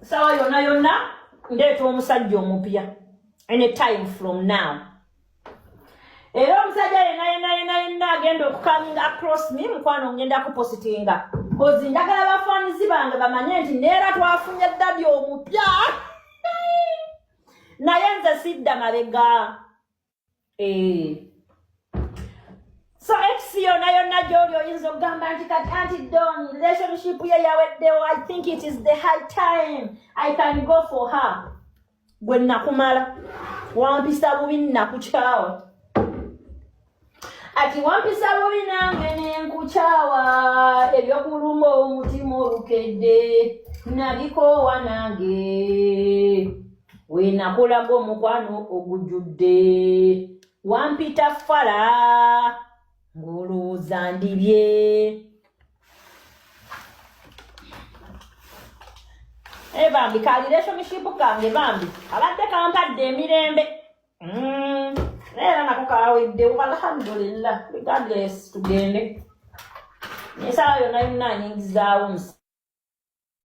Sawa yonna yonna ndeeta omusajja omupya any time from now. Era omusajja yenna yenna yenna yenna agenda okukaminga across me, mukwano, ngenda kupositinga, 'cause njagala bafaanizi bange bamanye nti neera twafunye daddy omupya. Naye nze sidda mabega. Eh. So ex yonna yonna gy'oli, oyinza okugamba nti kati Auntie Don relationship ye yaweddewo, I think it is the high time I can go for her. Gwe nakumala, wampisa bubi, nakukyawa. Ati wampisa bubi, nange nenkukyawa. Ebyokuluma omutima olukedde nabikoowa, nange wenakulaga omukwano ogujjudde, wampita fala ng'olowooza ndibye. E bambi, ka relationship kange bambi abadde kampadde emirembe. Naye era nako kaweddewo, alhamdulillah. Regardless, tugende nesaawa yonna yonna anyingizaawo omusa.